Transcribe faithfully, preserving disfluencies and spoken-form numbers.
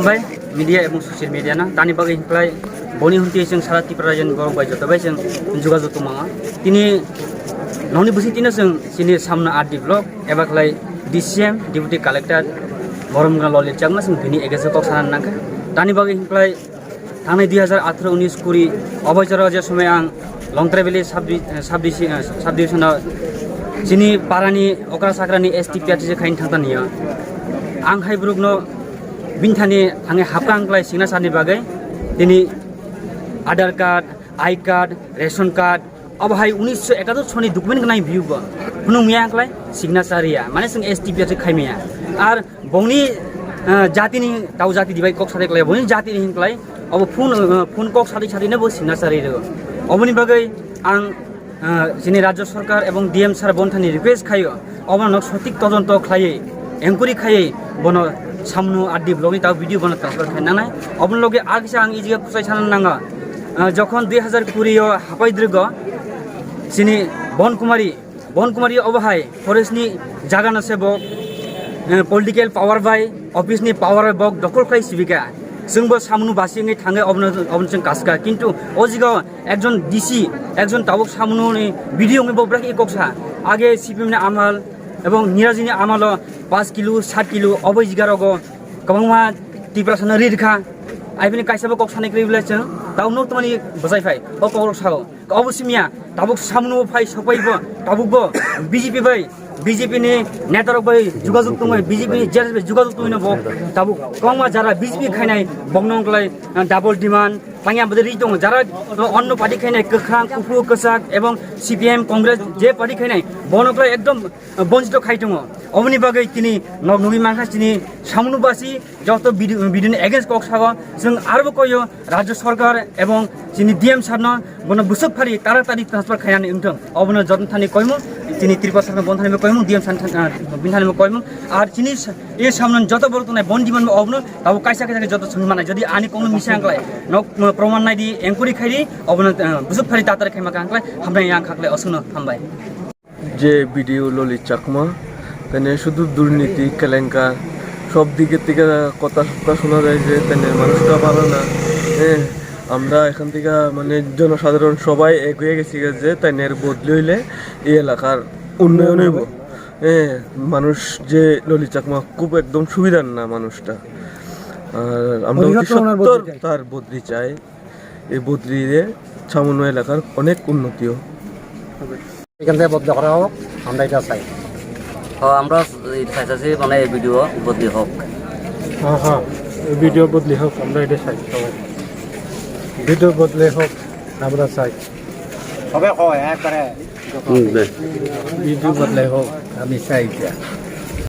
Bai, media ebong social media no tani bagwi hinklai boni hunti chwng sara Tripura rajyoni borok bai joto bai chwng jogajog tongmano. Tini nokni bwswk tino chwng chini samno R D block eba khlai D C M, Deputy Collector, Boromgana Lolit Chakma chwng bini against o kok sana nangkha. Tani bagwi hinklai thangnai dui hazar atharo unis kuri oboicharo je somoi ang Longtrai Valley sub-, sub-, sub-division o chini parani okra sakrani S T P R T se khaini thangta niyo. Ang hai borokno bini thani thangwi hapkha ang klai signature ni bagwi tini Aadhaar card, I card, ration card, obo hai unisho ekatur soni document gwnai biyu bo. Phunuk miya ang klai signature ya. Mane chwng S T P R T se khai maya. Ar bongni, ah, jatini, tau jati dibai kok sadai klai, bongni jatini hin klai, obo phone, ah, phone kok sadai sadai no bo signature rw. Oboni bagwi ang, ah, chini Rajya Sarkar ebong D M sir bonthani request khaio, obono nok sotik todonto khlaiwi, enquiry khaiwi, bono samno R D block ni tau video bono transfer khai nanai. Oboni loge agisa ang ijiga kuchai sana nanga, ah, jokhon dui hazar kuri o hapai drigo, chini Bon Kumari, Bon Kumari obo hai forest ni jaga no se bo, eh, political power bai, office ni power bai bo dokol khlai sibika. Chwng bo samung basi wngwi thangwi obono, obono chwng kaska. Kintu o jaga o ekjon D C, ekjon tabuk samung ni video wngwi bo bwrwi kok sa. Age C P M ni amal ebong Nirajini amalo paanch kilo, saat kilo obo jaga rogo kwbangma Tiprasa no ri rikha. Aibini kaisa bo kok sanai kwrwi bwle chwng tau nok tongmani bwsai phai. O kok rok sao. Obo simiya, tabuk samno phai sopai bo, tabuk bo B J P bai, B J P ni neta rok bai jogajog tongwi, B J P ni J R S bai jogajog tongwi no bo, tabuk kwbangma jara B J P khainai bokno wngklai, ah, double demand, tangya bwdai ri tongo, jara, ah, onno party khainai kwkhwrang, kuphur, kwchak ebong C P M, Congress je party khainai bono wngklai ekdom, ah, bonchito khai tongo. Oboni bagwi tini nok nugwi mankha chini samno basi, joto video, video ni against kok sao, chwng arbo koyo Rajya Sarkar ebong chini D M sir no bono bwswk phari taratari transfer khainani wngthong. Obono joto thani koimung, chini Tripura sir no bono thani bo koimung, D M sir thani, ah, bini thani bo koimung. Ar chini sa-, e samno joto borok tongnai bon diman bo obono tabo kaisa kaisa khe joto swngi manai. Jodi ani kokno misa wngklai, nok, ah, proman naidi, enquiry khaidi, obono, ah, bwswk phari taratari khaima kha wngklai, hambai yang khaklai, oswkno hambai. যে ভিডিও ললিত চাকমা, তেনে শুধু দুর্নীতি, কেলেঙ্কার, সব দিকে থেকে কথা সবটা শোনা যায় যে তেনে মানুষটা ভালো না। হ্যাঁ, আমরা এখান থেকে মানে জনসাধারণ সবাই এগিয়ে গেছি যে তেনের বদলি হইলে এই এলাকার উন্নয়ন হইব। হ্যাঁ, মানুষ যে ললিত চাকমা খুব একদম সুবিধার না মানুষটা। আর আমরা অতি সত্বর তার বদলি চাই। এই বদলিতে ছামনুয়া এলাকার অনেক উন্নতি হোক। এখান থেকে বদলি করা হোক, আমরা এটা চাই। হ, আমরা এই চাইতেছি মানে এই ভিডিও বদলি হোক। হ্যাঁ, হ্যাঁ, এই ভিডিও বদলি হোক, আমরা এটা চাই সবাই। ভিডিও বদলি হোক, আমরা চাই। সবাই কয় একবারে। হুম, দে। ভিডিও বদলি হোক, আমি চাই এটা।